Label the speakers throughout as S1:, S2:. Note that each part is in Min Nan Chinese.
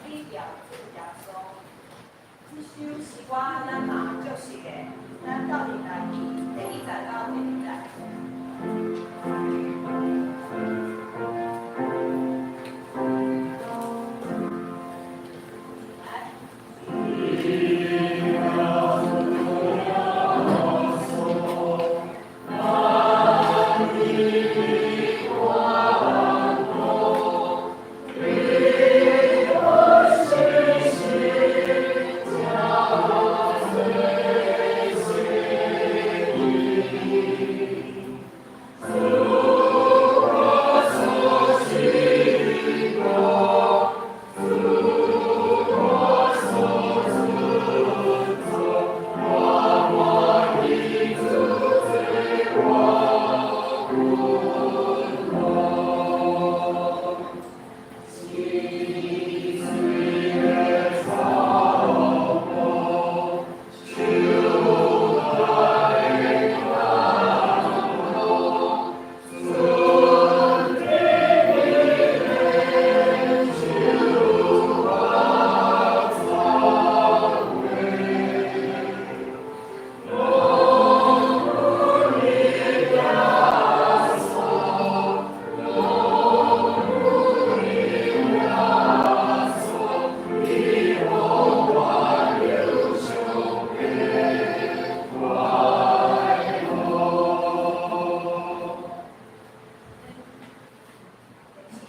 S1: 起吊主耶穌。這首詩歌咱嘛足熟的，咱鬥陣來記第一節到第二節。來。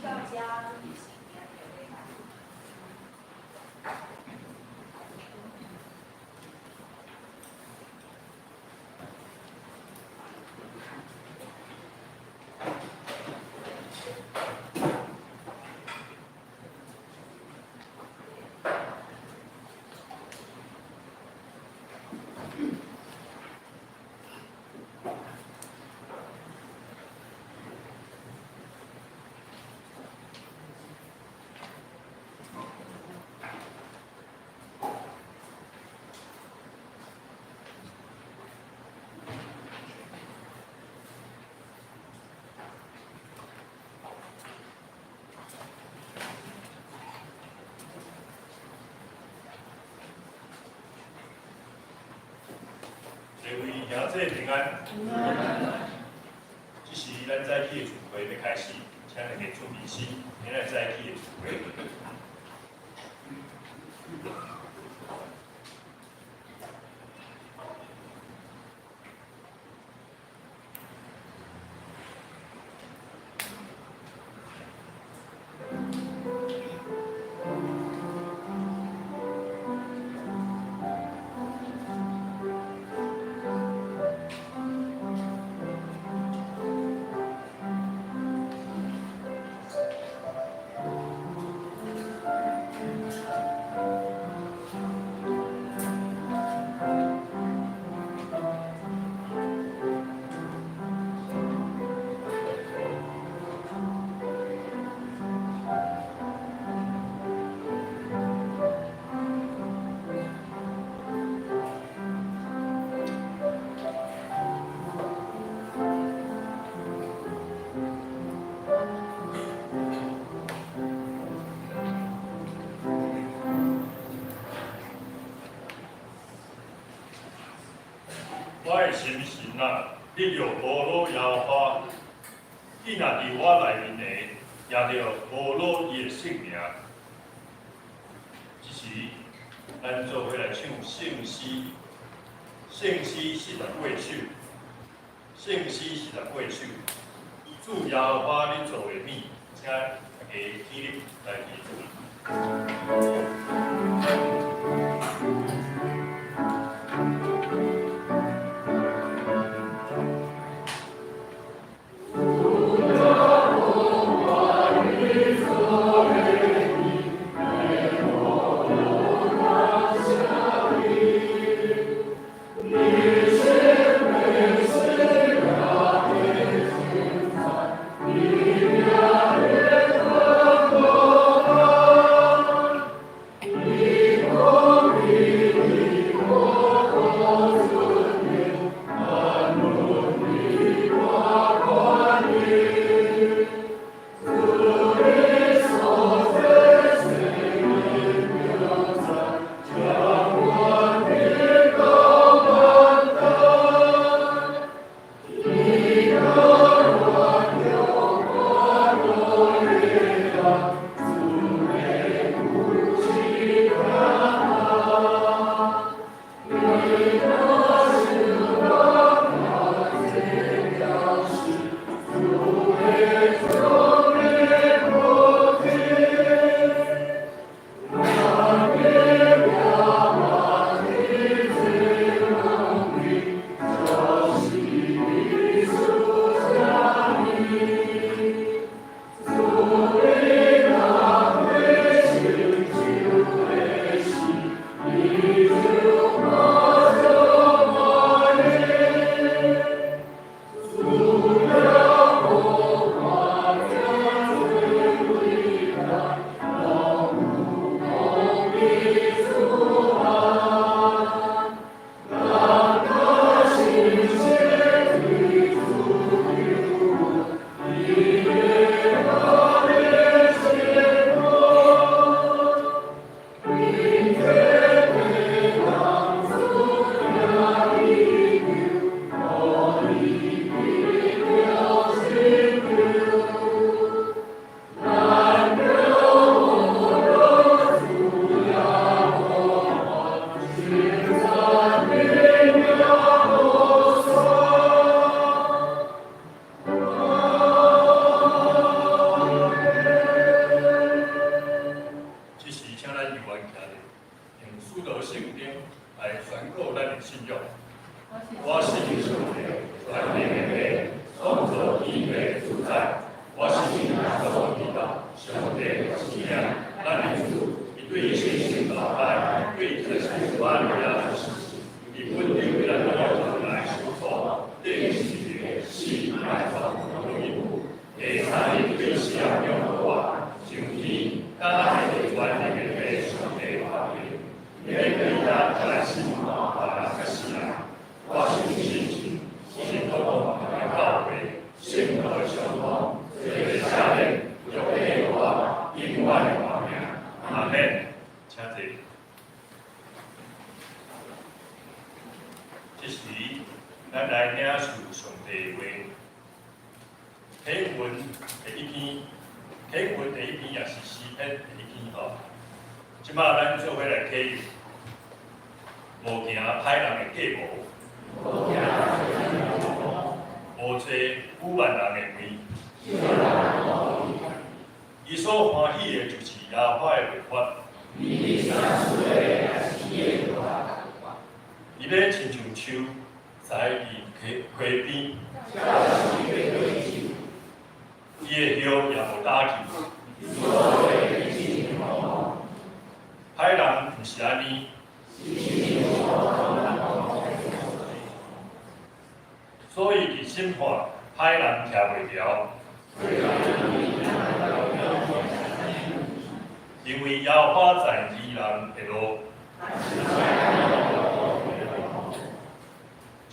S1: 到遮就是今日的禮拜。
S2: 各位兄弟平安。這時咱早起的聚會欲開始，請大家準備心，今仔早起的聚會。我的心神啊，你著呵咾耶和華，你若佇我內面的，也著呵咾伊的聖名。這時，咱做伙來唱聖詩，聖詩48首，聖詩48首，主耶和華你造的物，請大家起立來聽。
S3: 你
S2: 在。我信耶穌基督，上帝的聖子，咱的主，伊對聖神投胎，對聖瑪利亞出世，伊本丟彼拉多來受苦，釘十字架，死埋葬，落陰府，第三日對死人中復活，上天，駕佇全能的父上帝右邊，伊欲對遐來審判活人佮死人。我相信神徒的教會，聖徒的相通，罪的赦免，肉體的復活，永遠的活命。阿門。請坐。這時，咱來領受上帝的話。啟文第一篇，啟文第一篇也是詩篇第一篇吼。這擺咱做伙來啟無行歹人的計謀，無坐愚頑人的位。伊所歡喜的就是耶和華的律法。伊欲親像樹栽佇溪溪邊，伊的葉也無焦去。歹人毋是按呢，所以佇審判歹人徛袂牢，因為耶和華在義人的路。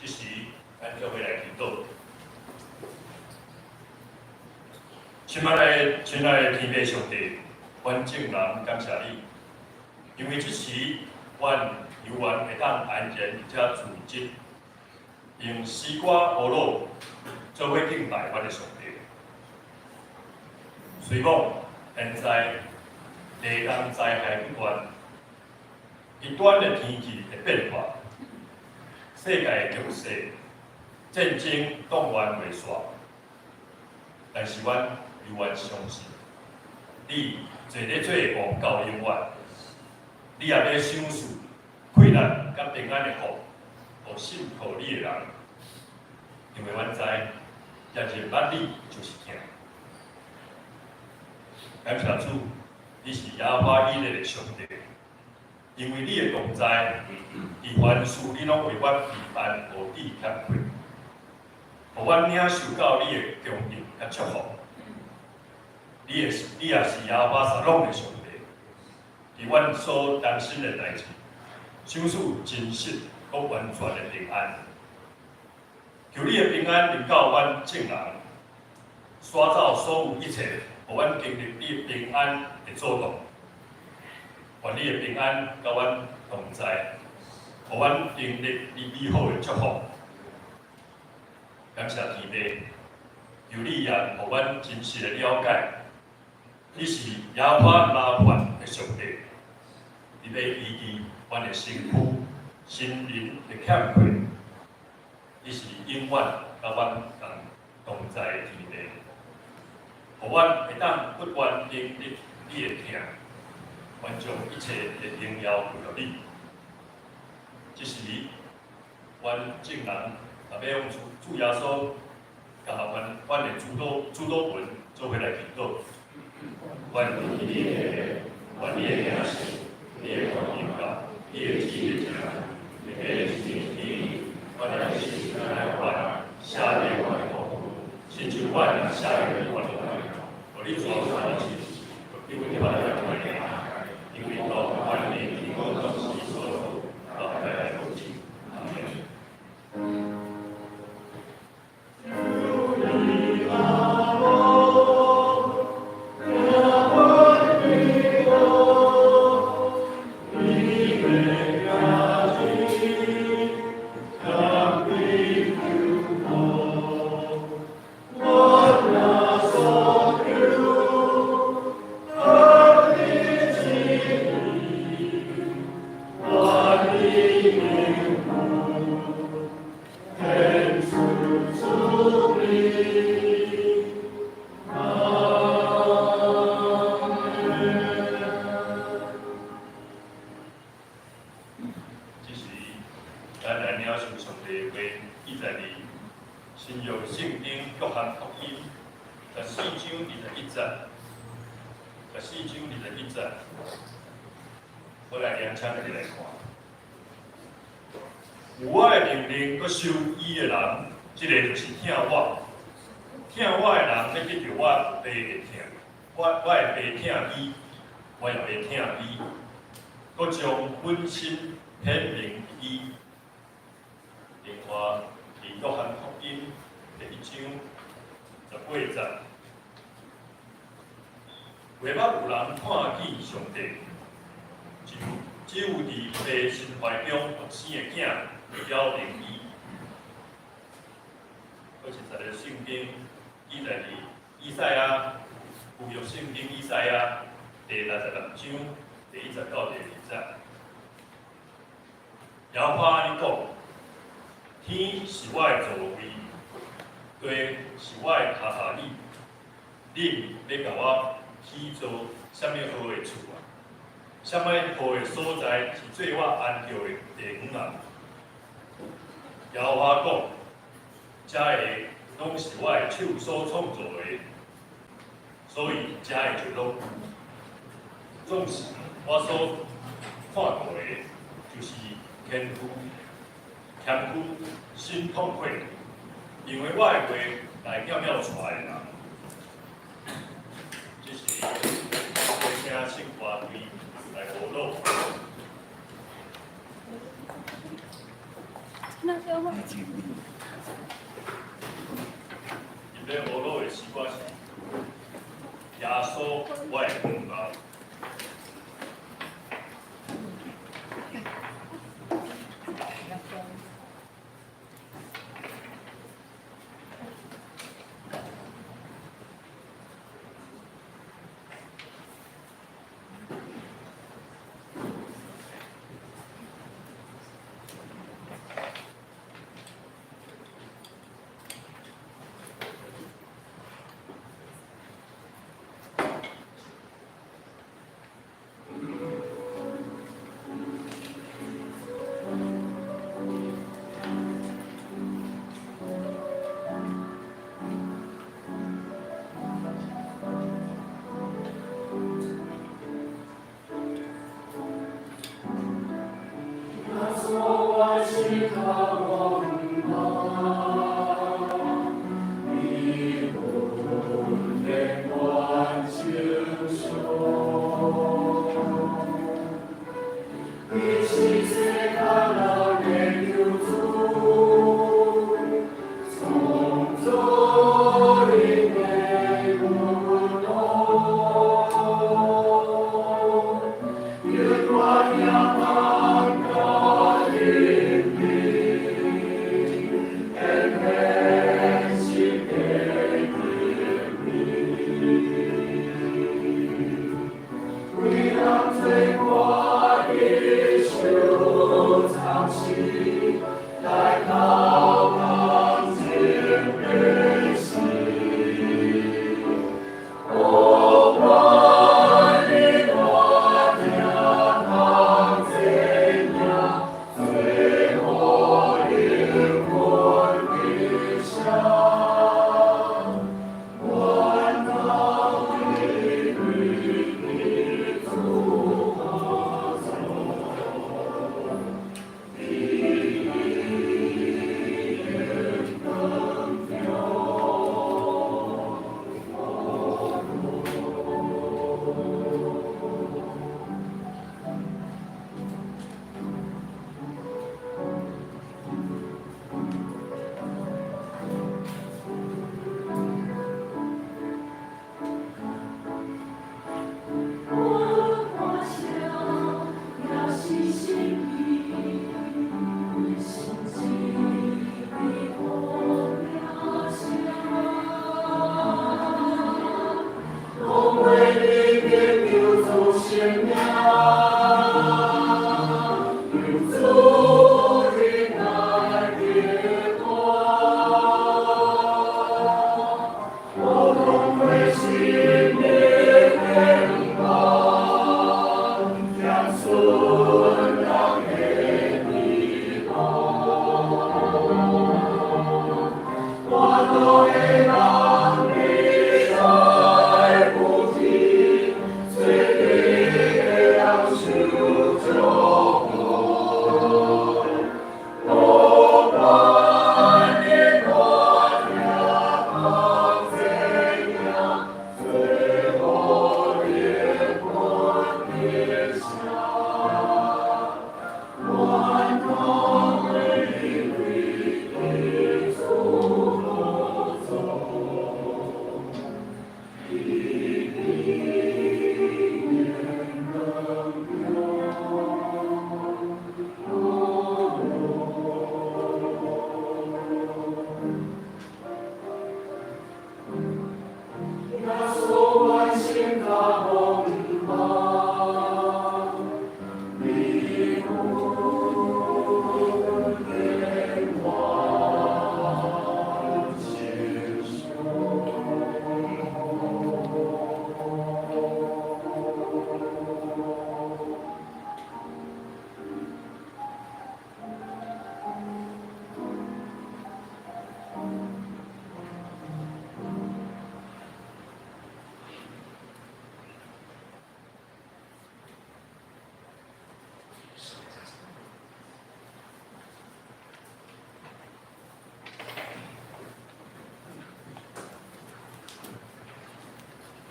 S2: 這時，咱做伙來祈禱。親愛的、親愛的天父上帝，阮眾人感謝你，因為這時，阮猶原會當安然佇遮聚集，用詩歌歌樂做伙敬拜阮的上帝。雖講現在地動災害不斷，極端的天氣的變化，世界的局勢，戰爭動亂袂煞，但是阮猶原相信，你坐咧做王到永遠，你也欲賞賜困難佮平安的福，予信靠你的人，因為阮知，若認捌你就是疼。感謝主，你是耶和華以勒的上帝，因為你的同在，佇凡事你攏為阮備辦予治欠缺，予阮領受到你的供應佮祝福。你也是耶和華撒種的上帝，佇阮所擔心的代誌，賞賜真實閣完全的平安。求你的平安臨到阮眾人，徙走所有一切，予阮經歷你平安的阻擋。願你的平安佮阮同在，予阮經歷你美好的祝福。感謝天父，求你也予阮真實的了解，你是耶和華拉法的上帝，你欲醫治阮的身軀、心靈的欠缺，你是永遠佮阮共同在的天父，予阮會當不斷經歷你的疼，阮將一切的榮耀歸予你。這時，阮眾人特別用主主耶穌共阮阮的主禱主禱文做伙來祈禱。願你的願你的名聖，你的國臨到，你的旨意成，你的旨意，阮的心來願，寫佇阮的國，親像阮也寫佇阮的國，予你全權的因為你因為到萬年天國都是所有，到代代無盡。阿門。14章21節，十四章二十一節，我來兩請你來看。有我的命令，閣守伊的人，這个就是疼我。疼我的人，欲得著我爸的疼，我的爸疼伊，我也欲疼伊，閣將本身顯明予伊。另外，佇約翰福音第1章18節，未捌有人看見上帝，只有佇父心懷中獨生的囝表明伊。閣是一个聖經記載佇以賽亞舊約聖經以賽亞第66章第1節到第2節。耶和華按呢講：天是我的座位，地是我的跤踏椅。恁欲共我起造啥物好的厝啊？啥物好的所在是做我安住的地方啊？耶和華講：這个攏是我的手所創造的，所以這个就攏有。總是我所看過的，就是謙虛、謙虛、心痛悔，因為我的話來妙妙傳的人。這是我請聖歌隊來學錄。
S1: 那個我。
S2: 𪜶咧學錄的詩歌是耶穌，我的盼望。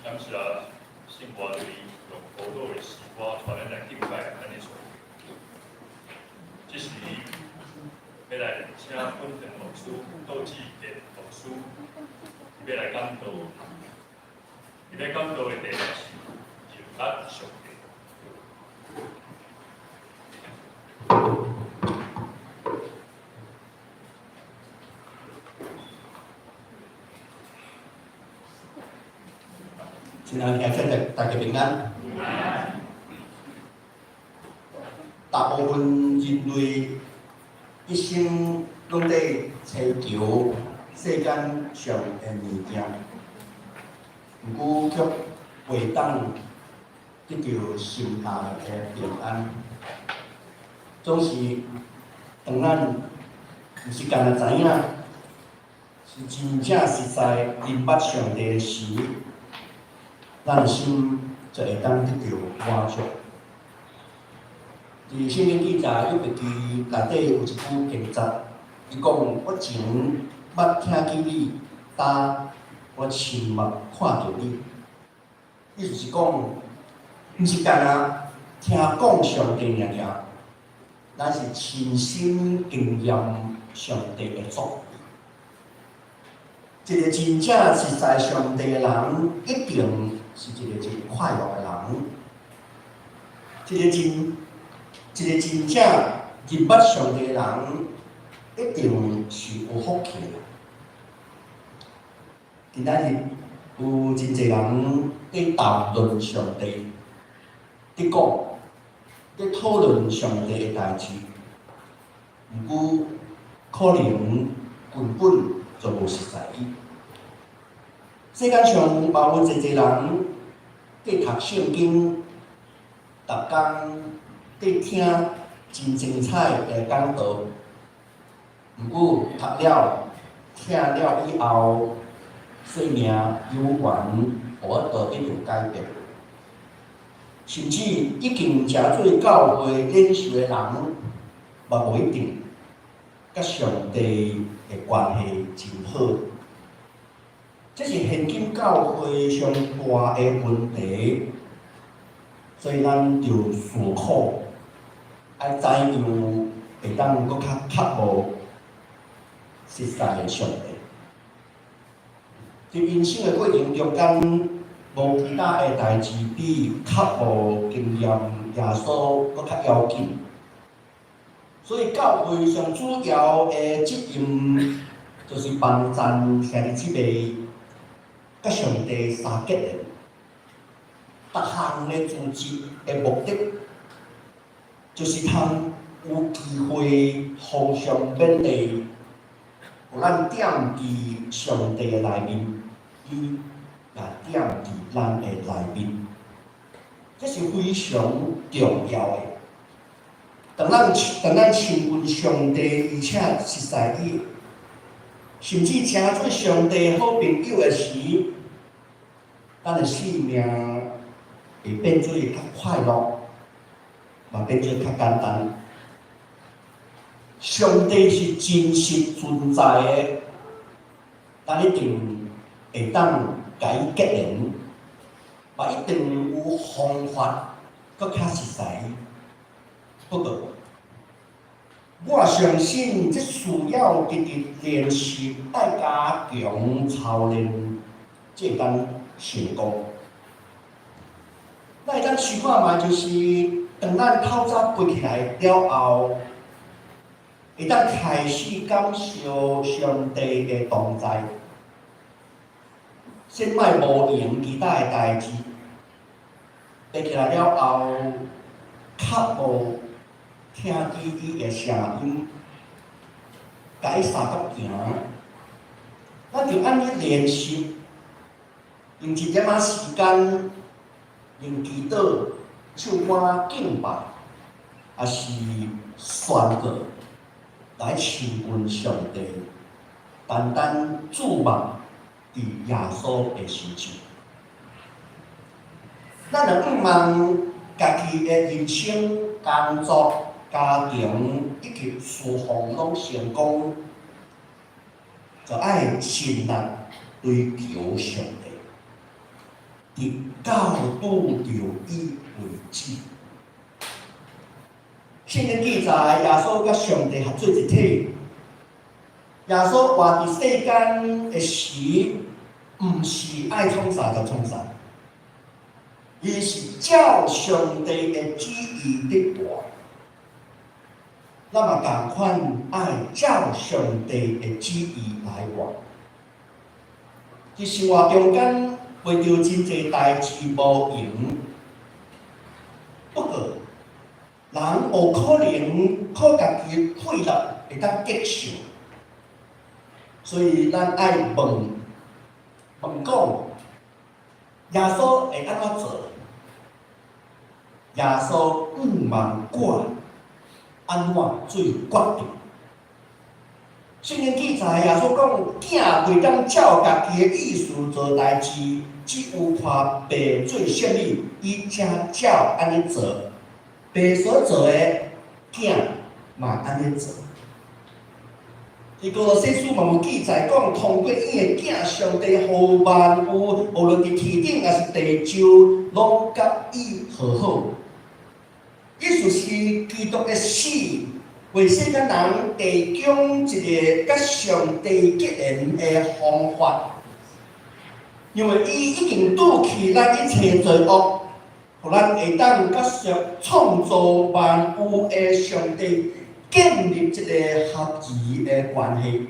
S2: 感謝聖歌隊用寶島的詩歌帶咱來敬拜咱的上帝。這時欲來請本堂牧師杜志傑牧師，欲來講道。伊欲講道的題目是認捌上帝。
S3: 親愛的兄弟，大家平安。大部分人類一生攏佇追求世間上的物件，毋過卻袂當得著心內的平安。總是當咱毋是干焦知影，是真正實在認捌上帝時，咱的心就會當得著滿足。佇聖經記載約伯記內底有一句經節，伊講：我前捌聽見你，今我親目看著你。意思是講，毋是干焦聽講上帝爾爾，咱是親身經驗上帝的作為。一個真正實在上帝的人，一定是一個真快樂的人。一個真正認捌上帝的人，一定是有福氣的。今仔日有真濟人佇談論上帝，佇講，佇討論上帝的代誌，毋過可能根本就無實在伊。世間上嘛有濟濟人佇讀聖經，逐工佇聽真精彩的講道，毋過讀了、聽了以後，生命猶原無法度得著改變，甚至已經成做教會領袖的人，嘛無一定佮上帝的關係真好。這是現今教會上大的問題，所以咱著思考，愛怎樣會當閣較渴慕實在的上帝。佇人生的過程中間，無其他的代誌比渴慕經驗耶穌閣較要緊。所以教會上主要的責任，就是幫贊兄弟姊妹佮上帝相結連。逐項的組織的目的，就是通有機會互相勉勵，予咱踮佇上帝的內面，伊也踮佇咱的內面，這是非常重要的。當咱親近上帝，而且實在伊，甚至成做上帝好朋友的時，咱的生命會變做較快樂，嘛變做較簡單。上帝是真實存在的，咱一定會當共伊結連，嘛一定有方法閣較實在。不過，我相信這需要直直練習，愛加強操練，才會當成功。咱會當試看覓，就是當咱透早爬起來了後，會當開始感受上帝的同在。先莫無閒其他的代誌，爬起來了後，較無聽見伊的聲音，共伊相佮行，咱就按呢練習，用一點仔時間，用祈禱、唱歌、敬拜，抑是宣告來親近上帝，單單注目佇耶穌的身上。咱若向望家己的人生、工作、家庭以及事奉攏成功，就愛盡力追求上帝。直到拄著伊為止。聖經記載，耶穌佮上帝合做一體。耶穌活佇世間的時，毋是愛創啥就創啥，伊是照上帝的旨意佇活。咱嘛仝款愛照上帝的旨意來活。佇生活中間，為著真濟代誌無閒，不過人無可能靠家己的氣力會當得勝，所以咱愛問問講，耶穌會按怎做？耶穌向望我按怎做決定？聖經記載，耶穌講，囝袂當照家己的意思做代誌，只有看爸做啥物，伊才照按呢做。爸所做的，囝嘛按呢做。佇歌羅西書嘛有記載講，通過伊的囝，上帝予萬有，無論佇天頂抑是地上，攏佮伊和好。意思是基督的死，為世間人提供一個佮上帝結連的方法。因為伊已經拄去咱一切罪惡，予咱會當佮上創造萬有的上帝建立一個合宜的關係，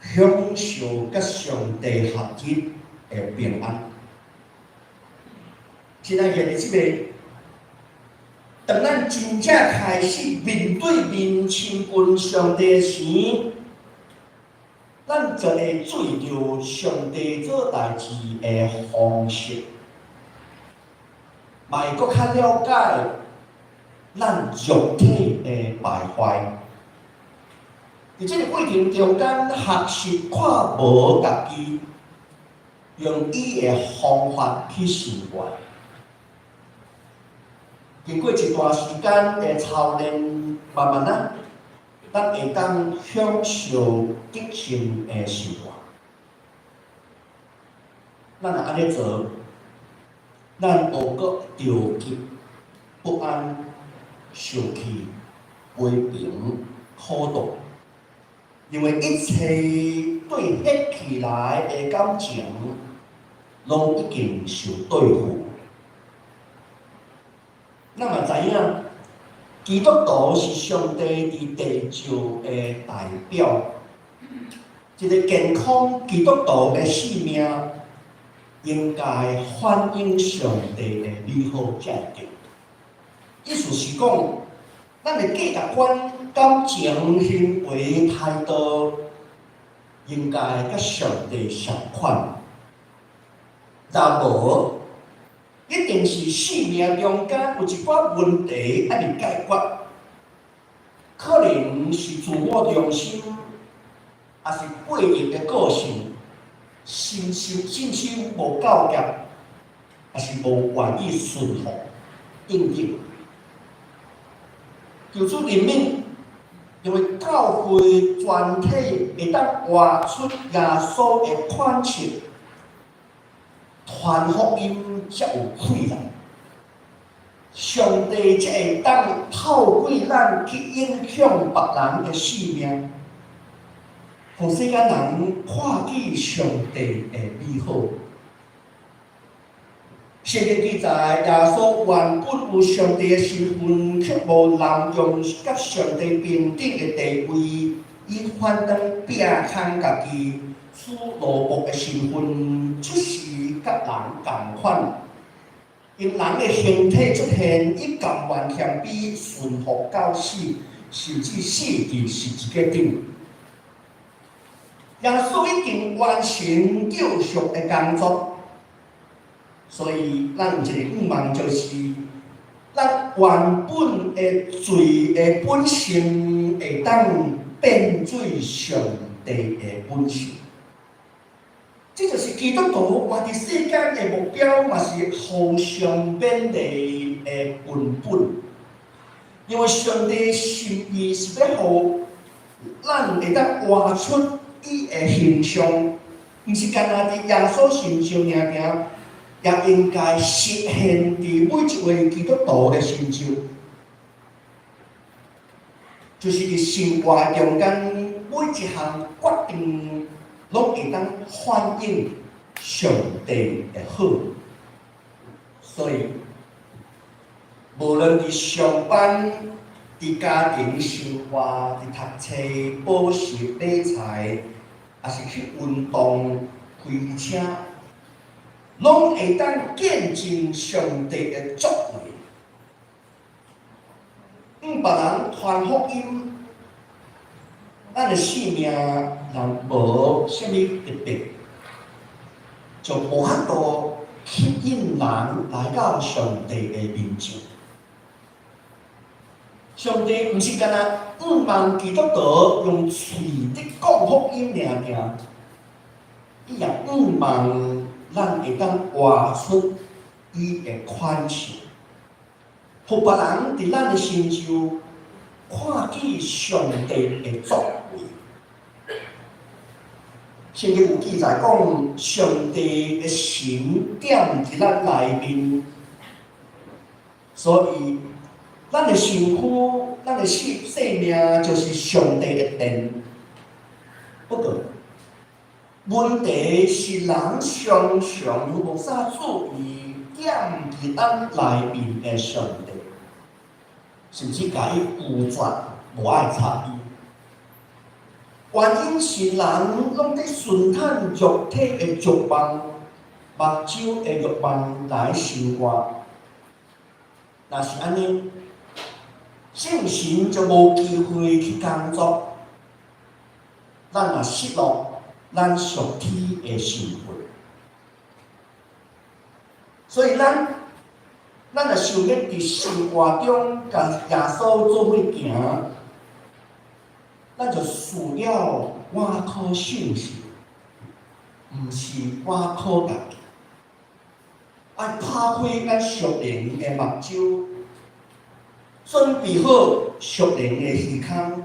S3: 享受佮上帝合一的平安。親愛的姊妹，當咱真正開始面對面親近上帝時，咱就會注意著上帝做代誌的方式，嘛會閣較了解咱肉體的敗壞。佇這個過程中間，學習看無家己，用伊的方法去生活。經過一段時間的操練，慢慢仔，咱會當享受得勝的生活。咱若按呢做，咱無閣著急、不安、受氣、批評、苦毒，因為一切對彼起來的感情，攏已經受對付。咱嘛知影，基督徒是上帝佇地上的代表，一個健康基督徒的生命，應該反映上帝的美好才會對。意思是講，咱的價值觀、感情、行為、態度，應該佮上帝相款。若無，一定是生命中間有一寡問題猶未解決，可能是自我中心，抑是背逆的個性，心心信心無夠強，抑是無願意順服等等。求主憐憫，因為教會全體會當活出耶穌的款式，傳福音才有氣力。上帝才會當透過咱去影響別人的生命，予世間人看見上帝的美好。聖經記載，耶穌原本有上帝的身份，卻無濫用佮上帝平等的地位，伊反轉摒空家己，取奴僕的身份，出世佮人仝款。因人的形體出現，伊甘願謙卑，順服到死，甚至死佇十字架頂。耶穌已經完成救贖的工作，所以咱有一個願望，就是咱原本的罪的本性會當變做上帝的本性。這就是基督徒活佇世間的目標，嘛是互相勉勵的根本。因為上帝心意是欲予咱會當活出伊的形象，毋是干焦佇耶穌身上爾爾。也應該實現佇每一位基督徒的身上，就是佇生活中間每一項決定，攏會當反映上帝的好。所以，無論佇上班、佇家庭生活、佇讀冊、補習、買菜，抑是去運動、開車，攏會當見證上帝的作為。向別人傳福音，咱的生命若無啥物特別，就無法度吸引人來到上帝的面前。上帝毋是干焦向望基督徒用喙佇講福音爾爾，伊也向望咱會當活出伊的款式，予別人佇咱的身上看見上帝的作為。聖經有記載講，上帝的神踮佇咱內面，所以咱的身軀、咱的生命就是上帝的殿。不過，問題是人常常無啥注意踮佇咱內面的上帝，甚至共伊拒絕，無愛插伊。原因是人攏佇順趁肉體的欲望、目睭的欲望來生活。若是按呢，聖神就無機會去工作，咱若失落咱屬天的身份。所以咱若想欲佇生活中共耶穌做伙行，咱就需要倚靠聖神，毋是倚靠家己。愛拍開咱屬靈的目睭，準備好屬靈的耳孔，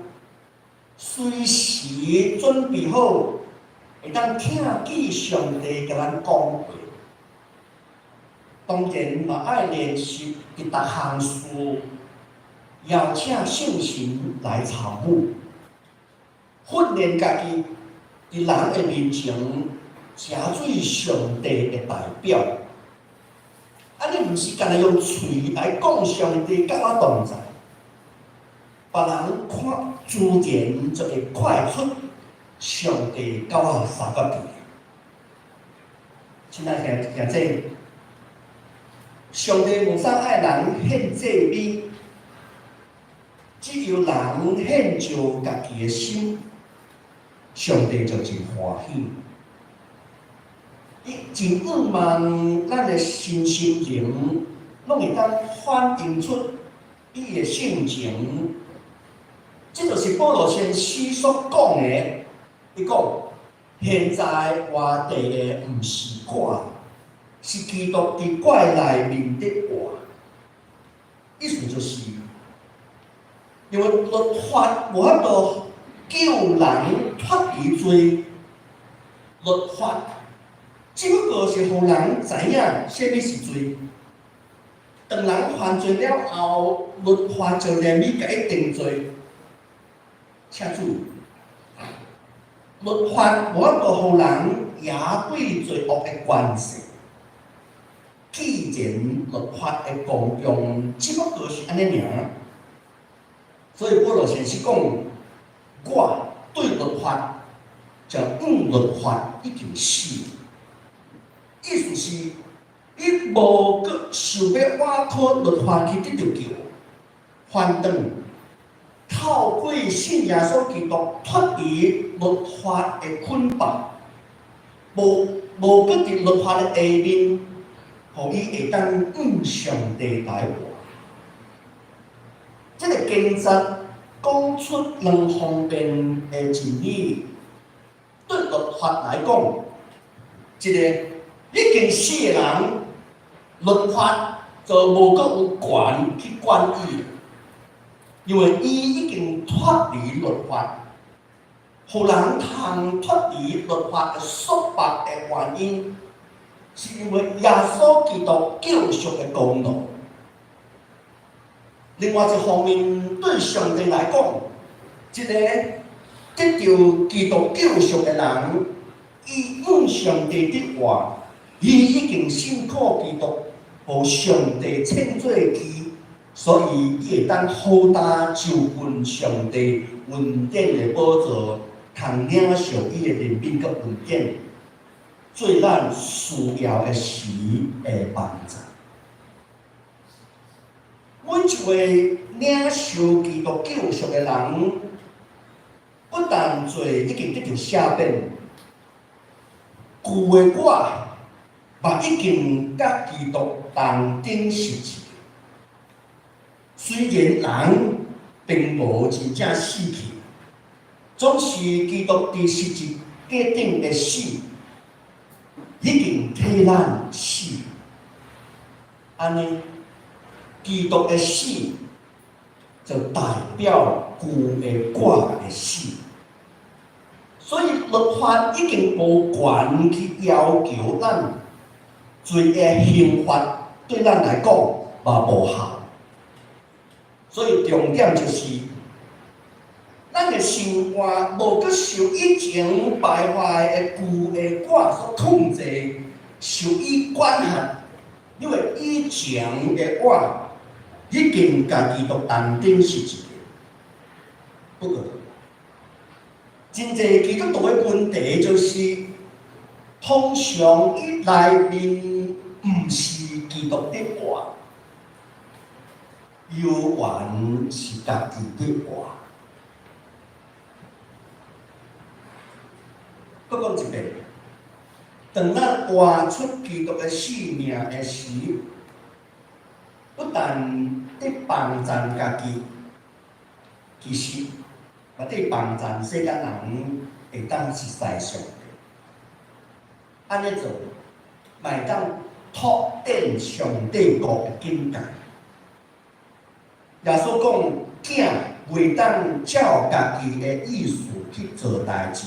S3: 隨時準備好會當聽見上帝共咱講話。當然嘛愛練習佇逐項事，邀請聖神來參與，訓練家己佇人的面前，成做上帝的代表。按呢毋是干焦用喙來講上帝佮我同在，別人看自然就會看出上帝佮我相佮佇。親愛兄弟，上帝無啥愛人獻祭物，只要人獻上家己的心，上帝就真歡喜。伊真向望咱的身心靈，攏會當反映出伊的性情。這就是保羅先師所講的。伊講：現在活著的毋是我，是基督佇我內面佇活。意思就是，因為律法無法度救人脫離罪，律法只不過是予人知影啥物是罪。當人犯罪了後，律法就連尾共伊定罪。請注意，律法無法度予人贏對罪惡的權勢。既然律法的功用只不過是按呢爾，所以保羅先師講，我對律法就按律法已經死。意思是，伊無閣想欲倚靠律法去得著救，反轉透過信耶穌基督脫離律法的捆綁，無閣佇律法的下面，予伊會當向上帝來活。這個經節講出兩方面的真理。對律法來講，一個已經死的人，律法就無閣有權去管伊，因為伊已經脫離律法，予人通脫離律法的束縛的原因，是因為耶穌基督救贖的功勞。另外一方面，對上帝來講，一個得著基督救贖的人，伊按上帝的話，伊已經信靠基督，予上帝稱做義，所以伊會當好擔就近上帝恩典的寶座，通領受伊的憐憫佮恩典，做咱需要的時的幫助。每一位領受基督救贖的人，不但罪已經得著赦免，舊的我嘛已經佮基督同釘十字。雖然人並無真正死去，總是基督佇十字架頂的死，已經替咱死。按呢，基督的死就代表舊的我的死，所以律法已經無權去要求咱罪的刑罰，對咱來講嘛無效。所以重點就是，咱的生活無閣受以前敗壞的舊的我所控制，受伊管轄，因為以前的我已經佮基督同釘十字架。不過，真濟基督徒的問題就是，通常伊內面毋是基督佇活，猶原是家己佇活。閣講一遍，當咱活出基督的生命的時，不但佇幫贊家己，其實嘛佇幫贊世間人會當熟似上帝。按呢做，嘛會當拓展上帝國的境界。耶穌講，囝袂當照家己的意思去做代誌，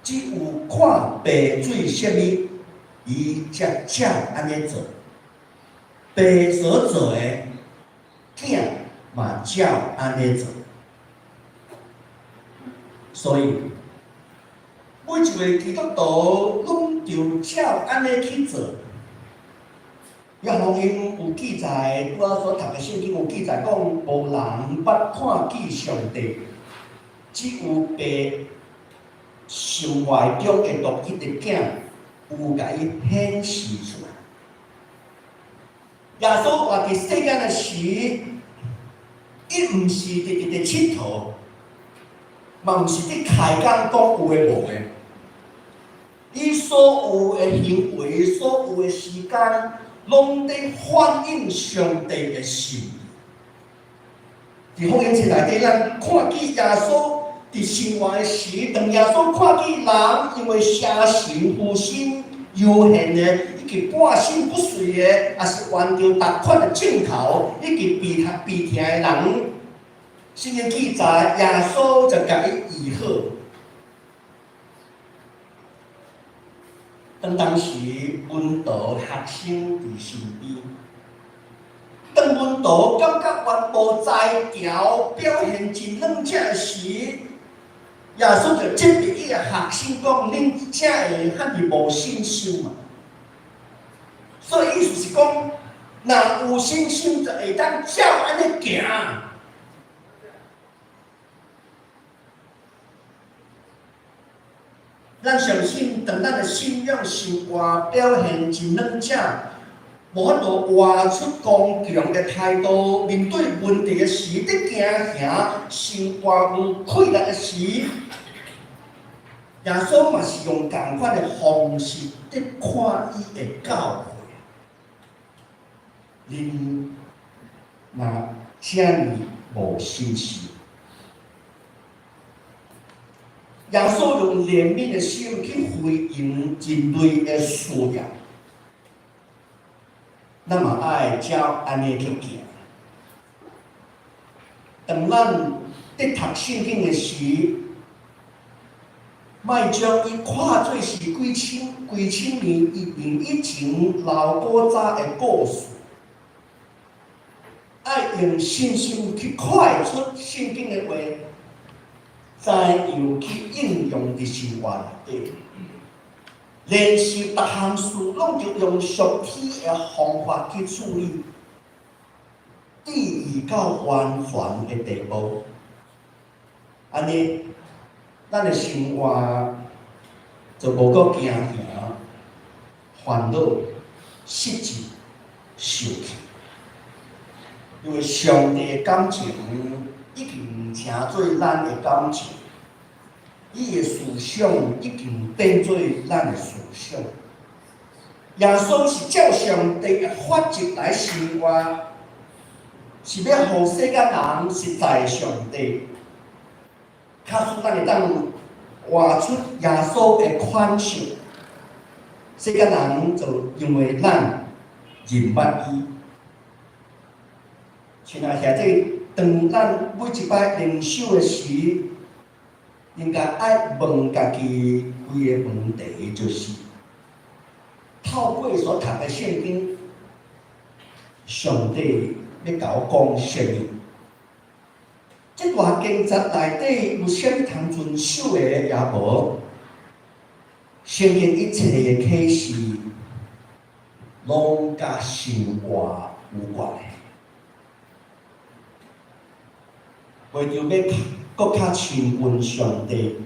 S3: 只有看爸做啥物，伊才照按呢做。爸所做的，囝嘛照按呢做。所以，每一个基督徒攏著照按呢去做。約翰福音有記載，拄仔所讀的聖經有記載講，無人捌看見上帝，只有爸心懷中的獨一的囝，有共伊顯示出來。耶穌活佇世間的時，伊毋是直直佇𨑨迌，嘛毋是佇開講講有的無的。伊所有的行為，所有的時間，攏佇反映上帝的心意。佇福音冊內底，咱看見耶穌佇生活的時，當耶穌看見人因為邪神附身、悠閒的，以及半身不遂的，抑是患著逐款的症頭，以及病痛病疼的人，聖經記載，耶穌就共伊醫好。當當時門徒學生佇身邊，當門徒感覺原無才調，表現真軟弱的時，耶穌就責備伊的學生講：恁才會遐爾無信心嘛！所以意思是講，若有信心就會當照按呢行。咱相信，當咱的信仰生活表現真軟弱，無法度活出剛強的態度，面對問題的時，佇驚嚇，生活有困難的時，耶穌嘛是用仝款的方式佇看伊的教會。恁若遮爾無信心。耶穌用憐憫的心去回應人類的需要，咱嘛愛照按呢去行。當咱佇讀聖經的時，莫將伊看做是幾千幾千年以前老古早的故事，愛用信心去看出聖經的話，怎樣去應用佇生活內底。練習逐項事，攏著用屬天的方法去處理，至於到完全的地步。按呢，咱的生活就無閣驚嚇、煩惱、失志、受氣，因為上帝的感情已經成做咱的感情，伊的思想已經變做咱的思想。耶穌是照上帝的法則來生活，是欲予世間人實在上帝。假使咱會當活出耶穌的款式，世間人就因為咱認捌伊。親愛兄弟，當咱每一擺靈修的時，應該愛問家己幾个問題，就是透過所讀的聖經，上帝欲共我講啥物？這段經節內底有啥物通遵守的也無？聖經一切的啟示，攏佮生活有關係。為著欲閣較親近上帝，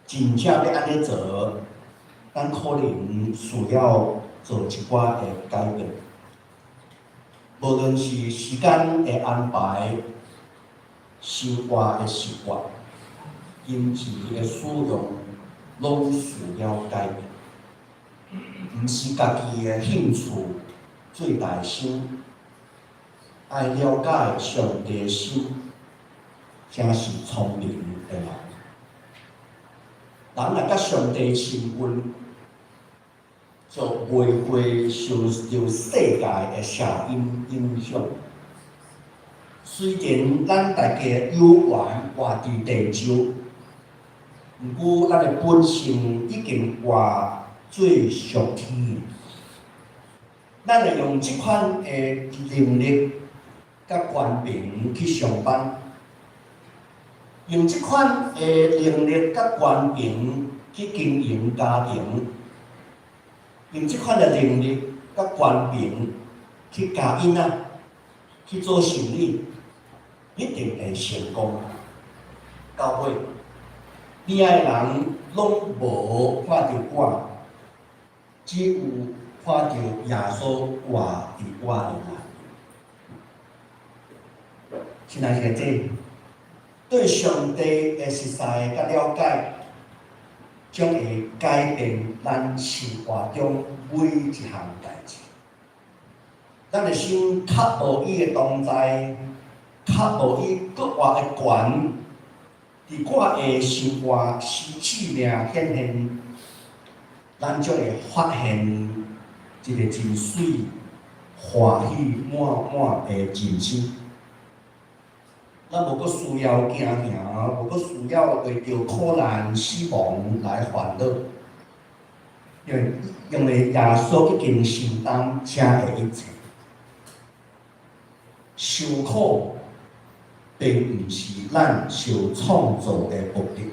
S3: 真正欲按呢做，咱可能需要做一寡的改變。無論是時間的安排、生活的習慣、金錢的使用，攏需要改變。毋是家己的興趣最大先，愛了解上帝的心，才是聰明的人。人若佮上帝親近，就袂會受著世界的聲音影響。雖然咱大家有緣活佇地球，毋過咱的本性已經活做屬天。咱會用這款的能力佮權柄去上班，用這款的能力佮權柄去經營家庭，用這款的能力佮權柄去教囡仔，去做生意，一定會成功。到尾，邊仔的人攏無看著我，只有看著耶穌活佇我的內。親愛兄弟，對上帝的實在佮了解，將會改變咱生活中每一項代誌。咱的心較無伊的同在，較無伊閣活的權，佇我的生活實際命顯現，咱將會發現一个真媠、歡喜滿滿的人生。咱無閣需要驚嚇，無閣需要為著苦難、死亡來煩惱，因為耶穌已經承擔這的一切。受苦並毋是咱受創造的目的，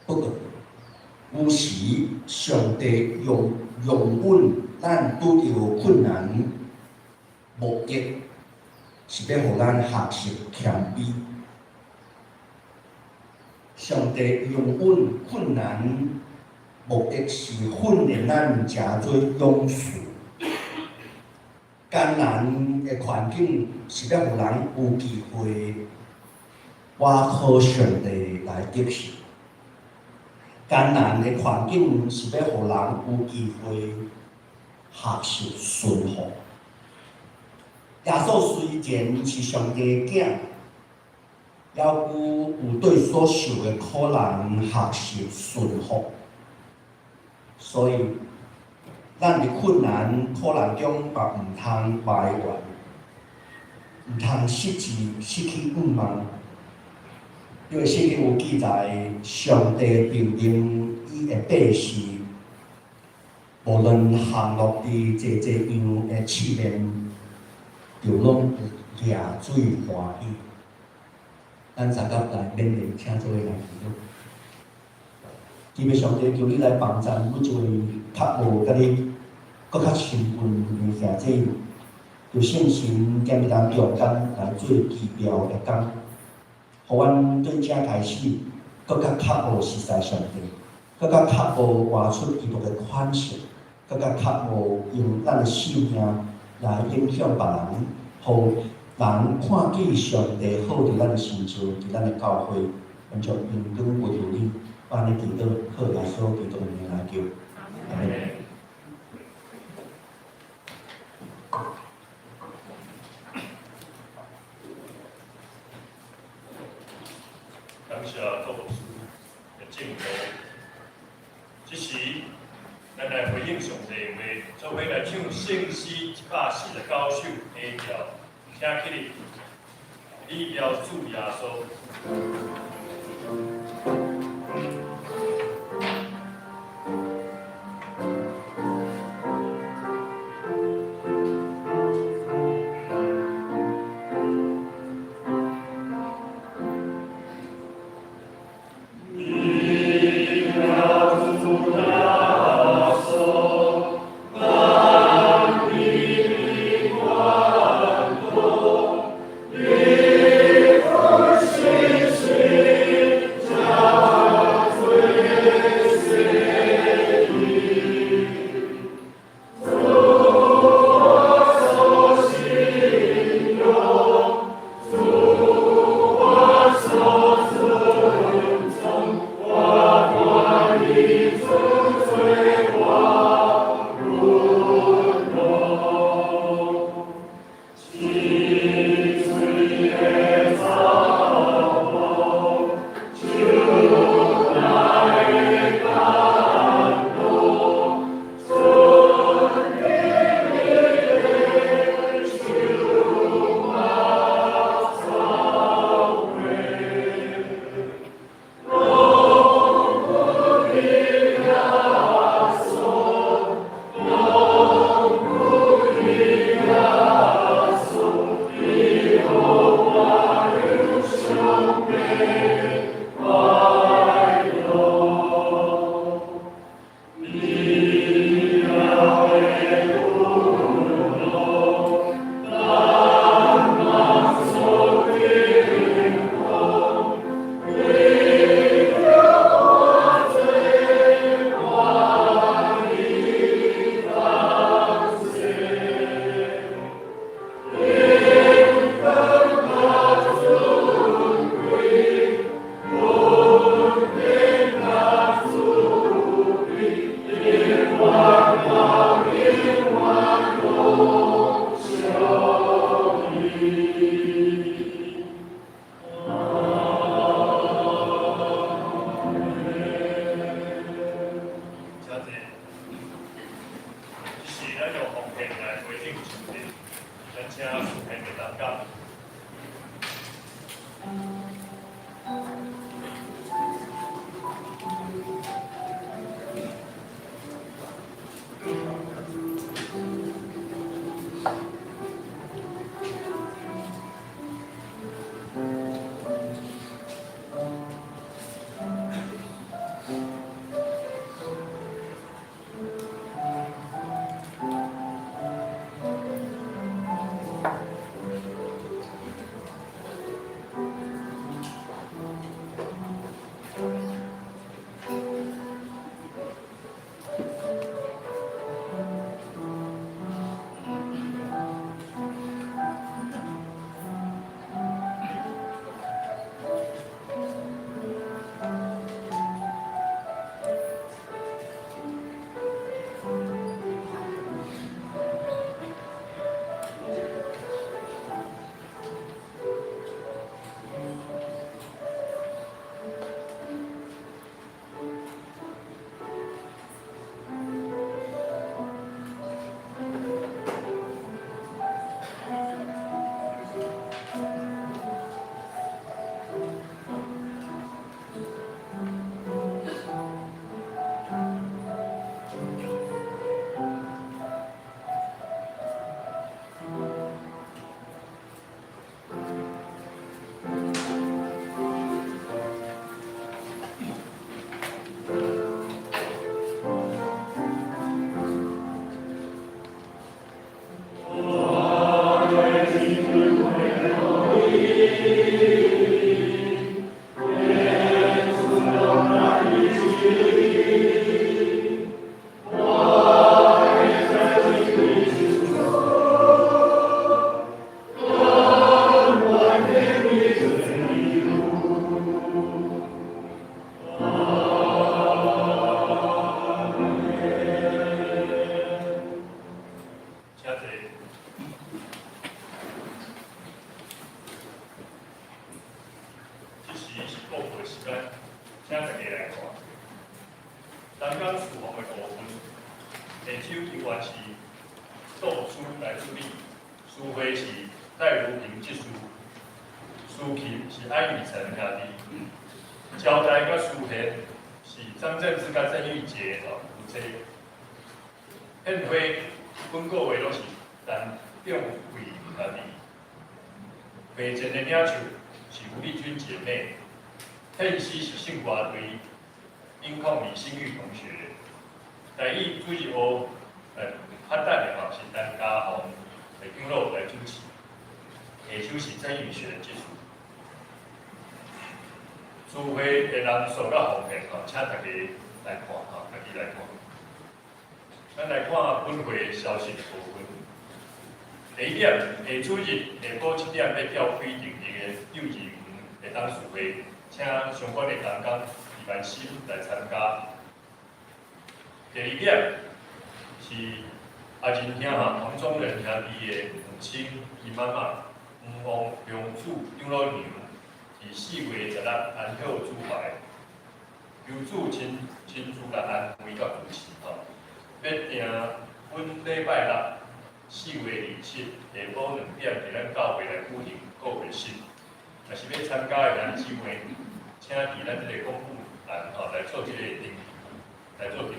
S3: 不過有時上帝容容允咱拄著困難，目的是欲予咱學習謙卑。上帝容允困難，目的是訓練咱成做勇士。艱難的環境是欲予人有機會倚靠上帝來得勝。艱難的環境是欲予人有機會學習順服。耶穌雖然是上帝的囝，猶閣有對所受的苦難學習順服。所以，咱佇困難苦難中嘛毋通埋怨，毋通失志失去盼望。因為聖經有記載，上帝命令伊的百姓，無論陷落佇濟濟樣的試煉，就攏掠水歡喜。咱三甲來勉勵，請做伙來祈禱。天父上帝，求你來幫贊每一位較無佮你閣較親近的兄姊，求聖神踮佇咱中間來做奇妙的工，予阮對這開始閣較渴慕實在上帝，閣較渴慕活出基督的款式，閣較渴慕用咱的生命來影響別人，予人看見上帝好佇咱的身上，佇咱的教會，願將榮光歸予你。按呢祈禱，靠耶穌基督的名來求，阿們。
S2: 感謝郭牧師的證道。這時，咱來回應上帝的話，做伙來唱聖詩149首下調，請起立，禮標主耶穌。請坐。這時，咱用奉獻來回應上帝，咱請詩篇的大家。下手猶原是杜書來處理，司會是戴如平執事，司琴是安雨辰兄弟，招待佮司獻是張正志佮鄭玉潔吼負責。獻花本個月攏是陳仲貴兄弟，會前的領袖是吳麗君姐妹，獻詩是聖歌隊，音控李新玉同學，台語主日學發展的吼是陳家宏的長老來主持，下手是曾宇學的技術。聚會的人數佮奉獻吼，請大家來看吼，家己來看。咱來看本會消息的部分。第一點，下主日下晡7點欲吊規定日的幼稚園的董事會，請相關的同工李萬新來參加。第二點是阿仁兄吼，黃宗仁兄弟的母親，伊媽媽黃王香主長老娘，佇4月16安息主懷，求主親親自來安慰佮扶持吼。欲訂本禮拜六4月27下晡2點，佇咱教會來舉行告別式。若是欲參加的兄弟姊妹，請佇咱這个公布欄吼來做這个登記，來做登記。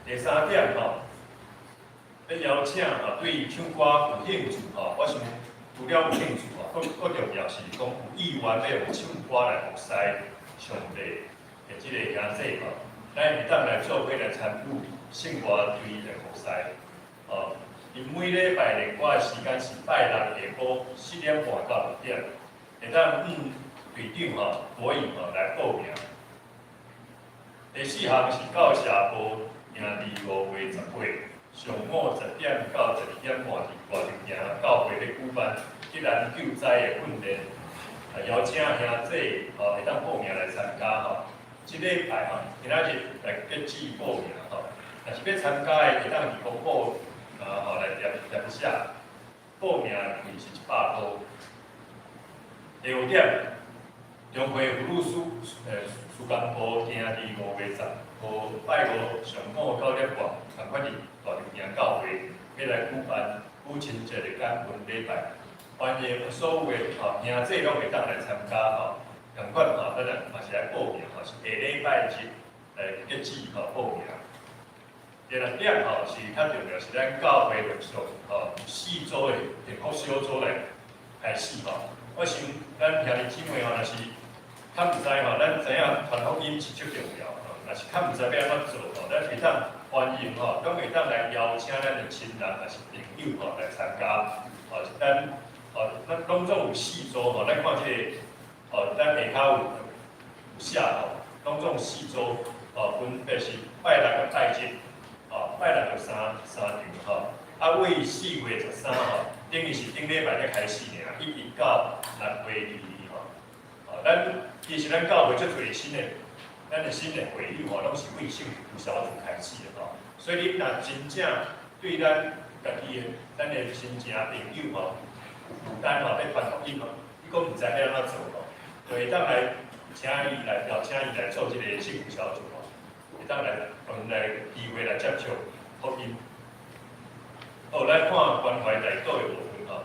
S2: 第三點吼，欲邀請吼對唱歌有興趣吼，我想除了有興趣吼，閣閣重要是講有意願欲用唱歌來服侍上帝的這个兄弟吼，咱會當來做伙來參與聖歌隊的服侍。哦，𪜶每禮拜練歌的時間是拜六下晡4點半到6點，會當向隊長吼、國語吼來報名。第四項是教社部營佇5月18上午10點到12點半佇大頭墘教會咧舉辦吉蘭救災的訓練，啊，邀請兄弟吼會當報名來參加吼。這禮拜吼，今仔日來截止報名吼。若是欲參加的，會當佇公布啊吼來填填寫，報名費是100箍。第五點，中會福祿事工部定佇5月10號拜五上午9點半，仝款佇大頭墘教會欲來舉辦母親節的感恩禮拜，歡迎所有的吼兄弟攏會當來參加吼，仝款吼，咱來嘛是來報名吼，是下禮拜日來截止吼報名。第六點吼是較重要，是咱教會陸續吼有四組的幸福小組來開始吼。我想咱兄弟姊妹吼，若是較毋知吼，咱知影傳福音是足重要吼，若是較毋知欲按怎做吼，咱會當歡迎吼，攏會當來邀請咱的親人抑是朋友吼來參加。吼，咱吼，咱攏總有四組吼，咱看這个吼，咱下跤有寫吼，攏總四組吼，分別是拜六佮拜日，吼，拜六有三場吼，啊，為4月13吼，等於是頂禮拜才開始爾，一直到6月22吼。吼，咱其實咱教會足濟新的，咱的新的會友吼，攏是為幸福小組開始的吼。所以你若真正對咱家己的、咱的親情朋友吼，有負擔吼，欲傳福音吼，你閣毋知欲按怎做吼，就會當來請伊來邀請伊來做這个幸福小組吼，會當來予𪜶來機會來接觸福音。好，咱看關懷代禱的部分吼，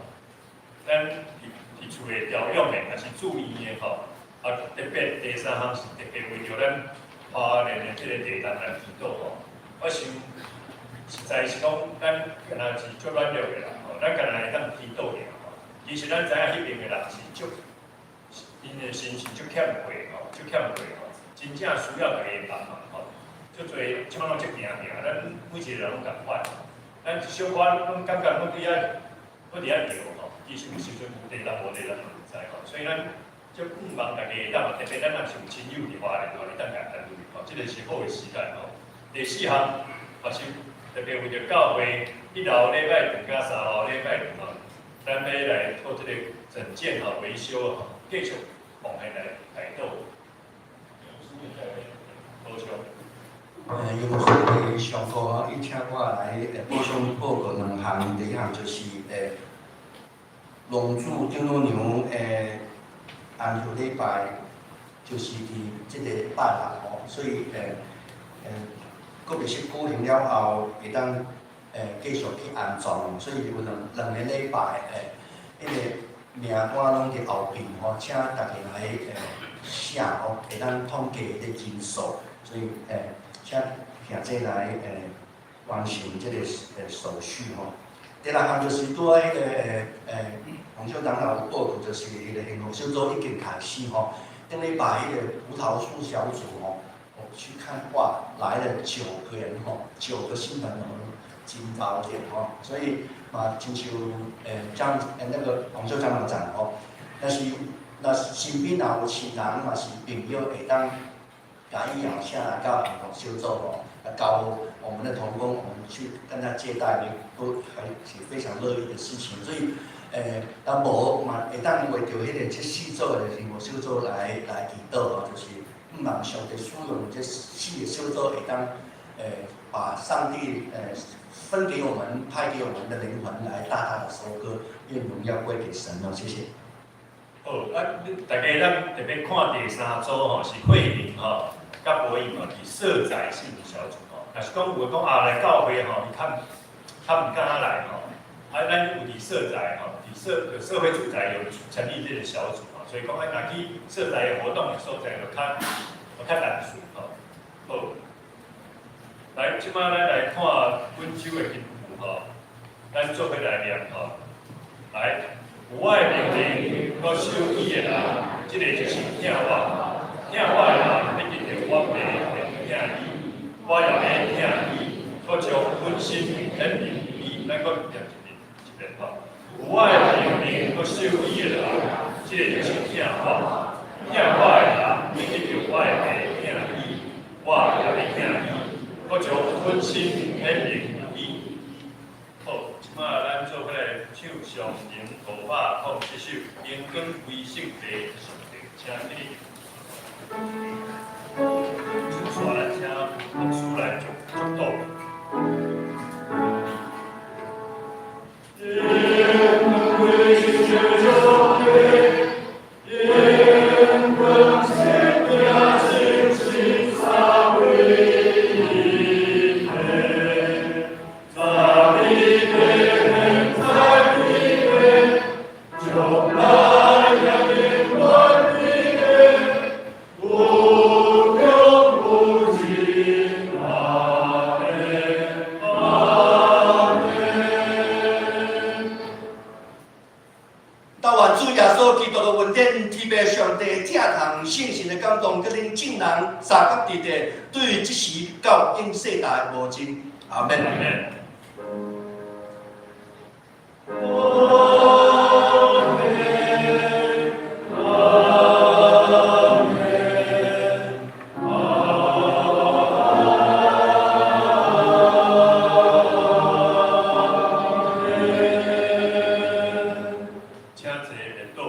S2: 咱佇佇厝內調養的，抑是住院的吼，啊，特別第三項是特別為著咱花蓮的這个地震來祈禱吼。我想實在是講，咱敢若是足軟弱的人吼，咱敢若會當祈禱爾吼。其實咱知影彼爿的人是足，𪜶的心是足欠缺吼，足欠缺吼，真正需要大家幫忙吼。足濟這擺攏足驚驚，咱每一個人攏仝款，咱一小可攏感覺攏佇遐，攏佇遐搖吼。其實有時陣有地震無地震嘛毋知吼，所以咱足盼望大家會當，特別咱若是有親友佇花蓮吼，會當共安慰吼，這個是好的時間吼。第四項嘛是特別為著教會一樓禮拜堂佮三樓禮拜堂吼，咱欲來做這個整建吼、維修吼，繼續奉獻來代禱。補充。
S3: 楊牧師上課吼，伊請我來補充報告兩項，第一項就是龍主長老娘的安息禮拜，就是佇這個拜六吼，所以告別式舉行了後，會當繼續去安葬，所以有兩個禮拜彼個名單攏佇後邊吼，請大家來寫吼，會當統計彼個人數，所以請兄弟來完成這個手續吼。第六項就是拄仔彼個黃秀長老有報告，就是彼個幸福小組已經開始吼。頂禮拜彼個葡萄樹小組吼，我去看哇，來了九個人吼，九個新朋友，真高興吼。所以嘛，親像張那個黃秀長老講吼，若是身邊若有親人嘛是朋友會當共伊邀請來到幸福小組吼，來交我們的同工，我們去跟他接待，都還是非常樂意的事情。所以，若無嘛會當為著彼個這四組的幸福小組來祈禱吼，就是向望上帝使用這四個小組會當，把上帝分給我們、派給我們的靈魂來大大的收割，願榮耀歸給神哦，謝謝。
S2: 好，啊，大家咱特別看第三組吼，是慧玲吼，佮博穎吼，佇社宅幸福小組吼。若是講有的講啊來教會吼，伊較毋敢來吼，啊，咱有佇社宅吼，佇社會住宅有成立這個小組吼，所以講啊，若去社宅的活動的所在就較單純吼。好，來，這擺咱來看本週的經文吼，咱做伙來念吼，來。有我的命令，閣守伊的人，這個就是疼我。疼我的人，欲得著我爸會疼伊，我也欲疼伊，閣將阮心顯明予伊。咱閣念一遍吼。有我的命令，閣守伊的人，這個就是疼我。疼我的人，欲得著我的爸疼伊，我也欲疼伊，閣將阮心顯明予伊。好，這擺咱做伙來唱上靈507首《靈光歸聖地上帝》，請起立。接下來請牧師來祝禱。
S4: 靈光歸聖地，靈光聖地星星三位一體，在地在地將來也永遠的，無窮無盡，阿們，阿們。
S3: 但願主耶穌基督的恩典、天父上帝正堂聖神的感動，佮恁眾人相佮佇佇，對這時到永世代無盡。阿們。
S2: 阿們。
S4: 阿們，阿們，阿們。
S2: 請坐便倒。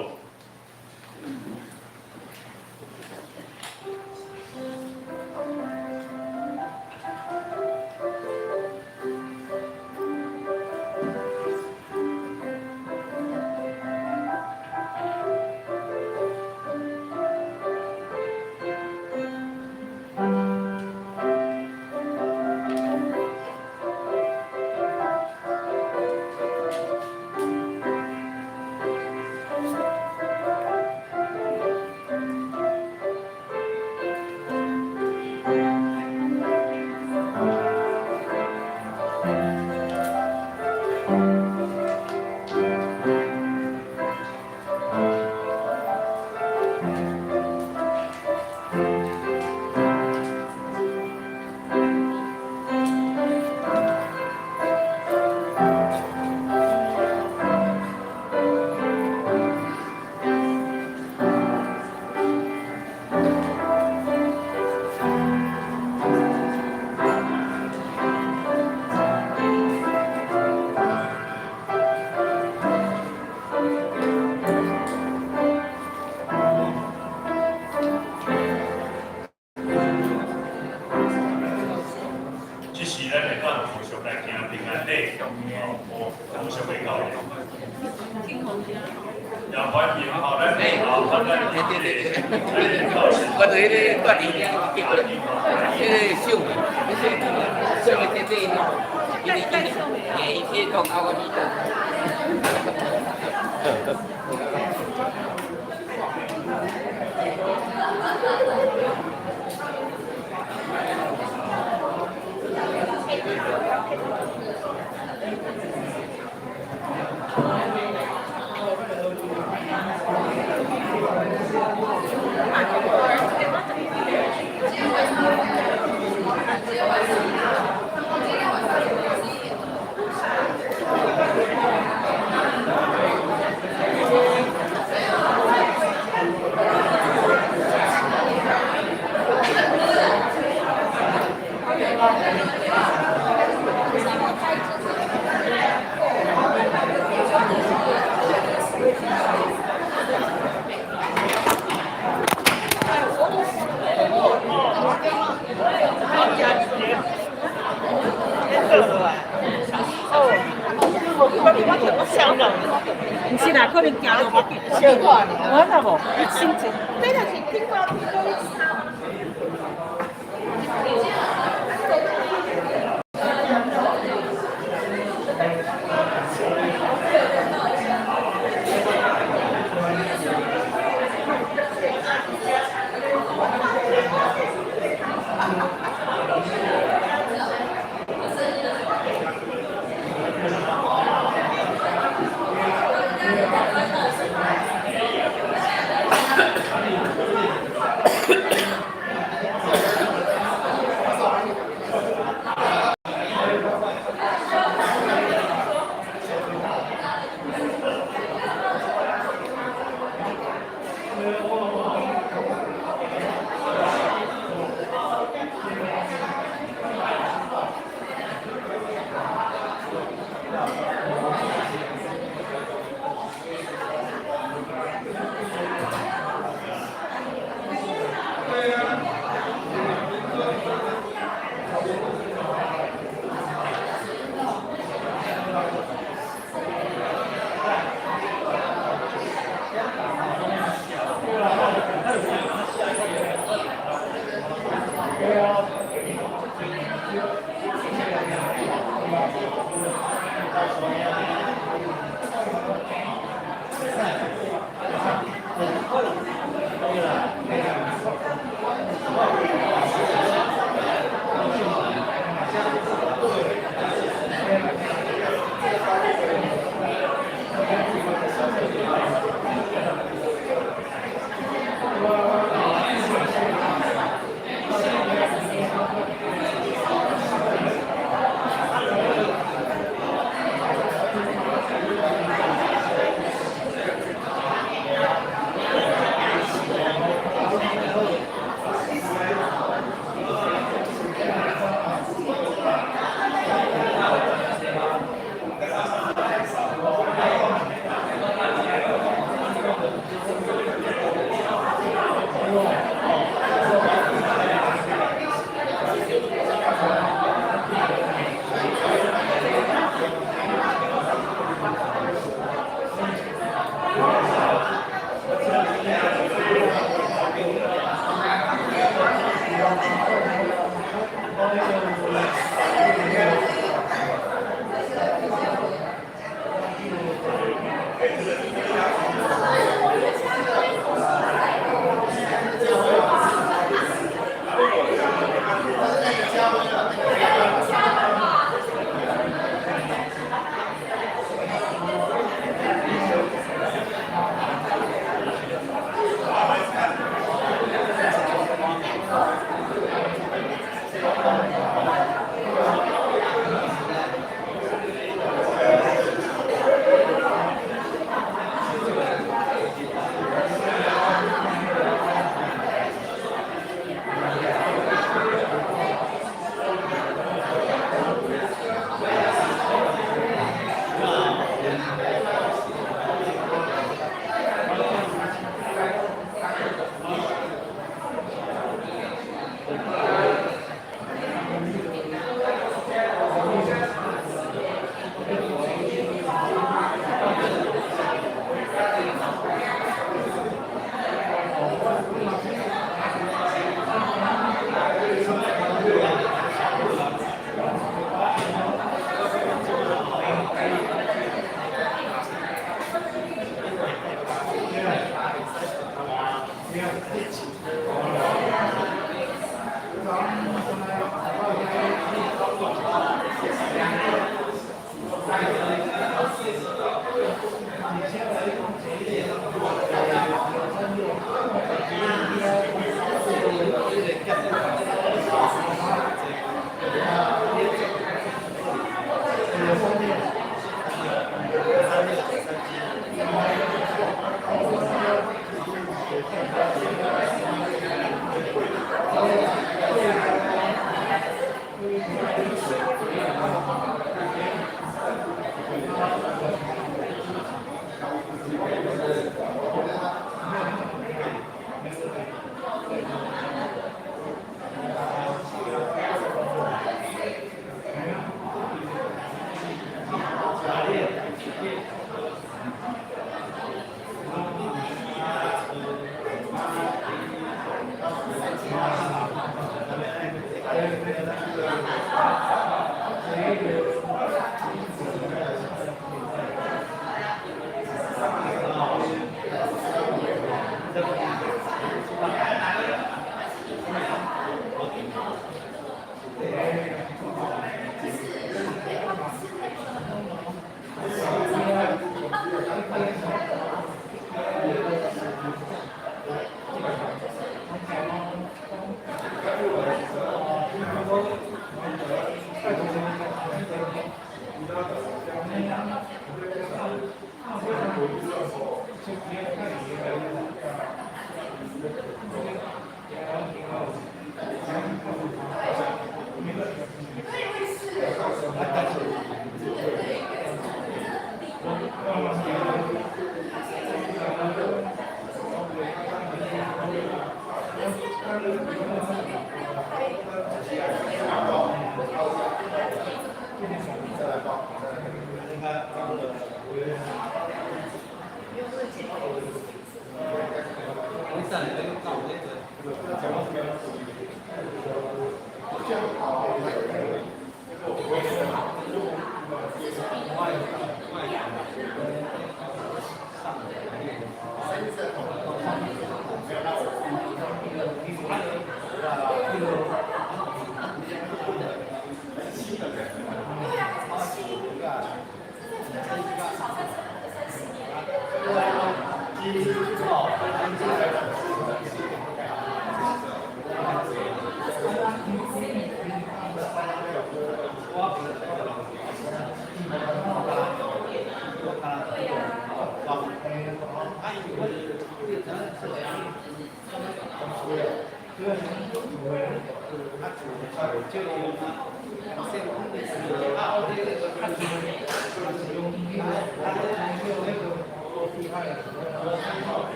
S2: 這時咱會當持續來行平安禮，哦，感謝會教會。也歡迎吼，咱好，咱
S5: 我就彼个住佇彼個手。講啊，我你等。
S6: 毋是啦，可能行路無緊，我若無，心情。
S1: 這就是頂高天高咧抄。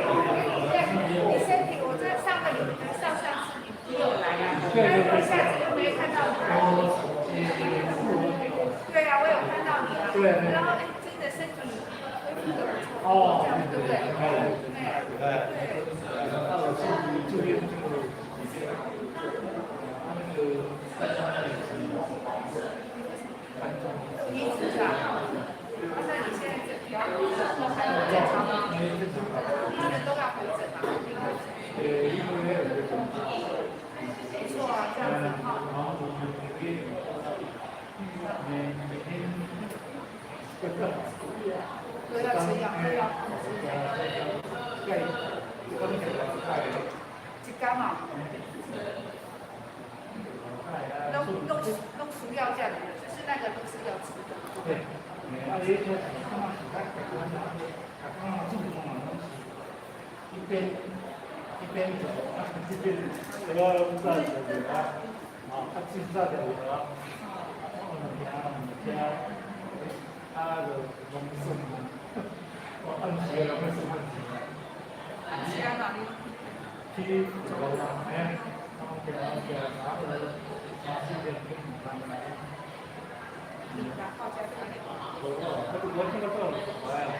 S5: 你身體，我這上個禮拜、上上次你有來啊，但是我下次又沒看到你。對啊，我有看到你啊。對。然後哎，真的身體恢復得不錯，哦，對不對？對。你是啊？那你現在這比較都還正常嗎？他們都要回診嗎？沒錯啊，這樣子哈。都要吃藥，都要控制。一天啊？攏需要這樣子，就是那個都是要吃的。對。
S7: 啊，你這感覺是較客觀啦，客觀啊，正常啊，攏是一邊一邊走，啊一邊我攏早就啊，啊，較早就有啊，我兩聽兩聽，啊就攏算我按時攏要算按時。
S5: 按時啊，哪裡？
S7: 去走啦，哎，我行行啊，3、4點去五班來。無啊，我這個倒了一塊啊。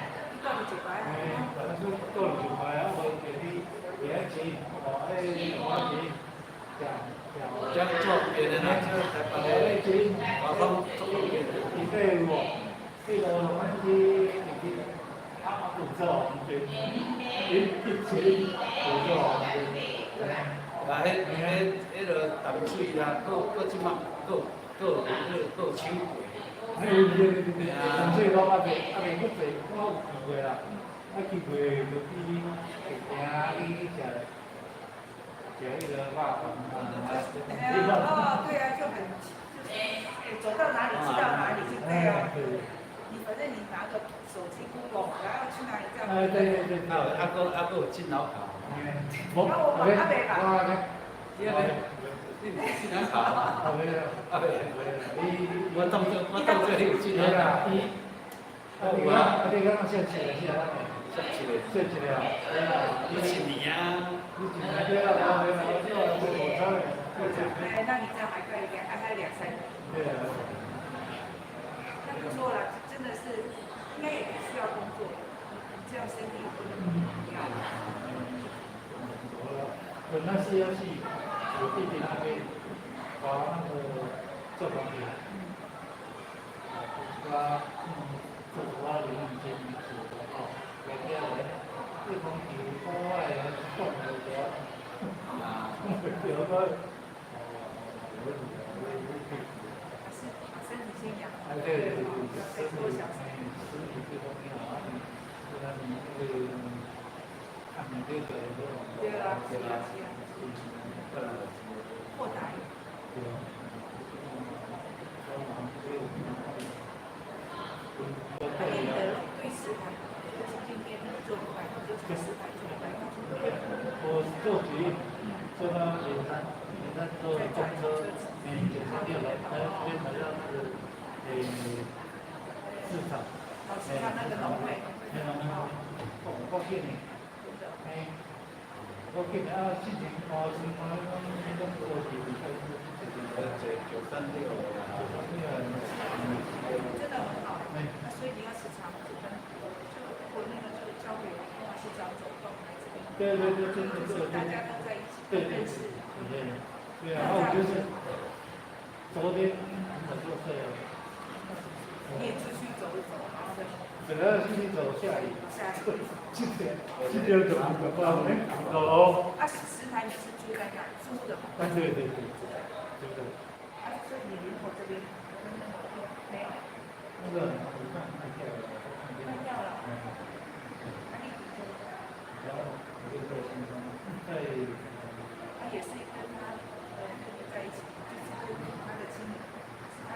S5: 倒了一塊。
S7: 哎，反正倒了一塊啊，無就你袂愛錢，哦，哎，我錢，食食。
S8: 這樣做別的呢？
S7: 哎，錢，
S8: 我講做別的。
S7: 伊個有無？這個反正去啊，有做紅燈，一一錢有做紅燈。
S8: 啊，彼彼彼个淡水啦，閣閣這擺閣閣有彼個閣有手過。
S7: 哎，對對對對，淡水攏猶未猶未閣濟，我有去過啦。啊，去過就去行去食食彼個肉飯啊。
S5: 哦，對啊，就很就是走到哪裡知道哪裡就對啊。你反正你拿個手機 Google，然後去哪裡這樣。
S7: 哎，對對對。
S8: 啊，啊，閣啊閣有進老卡。
S7: 無，我我
S8: 你阿你毋是進老卡？
S7: 啊未啊，
S8: 啊未，我當做我當做你有進老卡。
S7: 伊啊，你講，啊，你講說一个是啊，
S8: 說一个，
S7: 說一个啊，
S8: 你一年啊，
S7: 你一年對啊，我我我我我
S5: 哎，那你這樣還可以，還還兩三年。
S7: 對啊。
S5: 那不錯啦，真的是應該也不需要工作，你這樣身體不能要。
S7: 我那是要去我弟弟那邊划那個做房子，啊，做我零用錢做哦，來起來，這講球我會講袂著，講袂著我，哦，我
S5: 還是把身體先養好。
S7: 哎，對對對，
S5: 再多想。
S7: 身體最重要啊！不然你那個看你這個。
S5: 對啊，是啊，是啊。擴大。
S7: 對啊。
S5: 你的對石牌，就是今天做禮拜，就從石牌做禮拜。
S7: 我坐捷運，坐到圓山，圓山坐公車，哎，936來，來邊來到那個，誒，市場。
S5: 哦，市場那個農會。
S7: 哎，農會，我我見你，哎，我見你啊，之前我是我我我做是
S8: 坐936啦。
S7: 936。
S5: 真的很好。那所以你要時常就跟，就我那個就交流，還是這樣走動來這邊。
S7: 對對對，真的是。
S5: 大家都在一起。
S7: 對對對，對啊，我就是昨天很早就睡了。
S5: 你也出去走一走，然後再。
S7: 本來出去走，下雨。
S5: 下雨。
S7: 7點走，走。
S5: 啊，石台你是住在哪？租的嗎？
S7: 啊，對對對，對對。
S5: 啊，所以你林口這邊沒有？
S7: 那個我看賣掉了。
S5: 賣掉了。
S7: 嗯。然後我就在新莊，在。
S5: 他也是跟他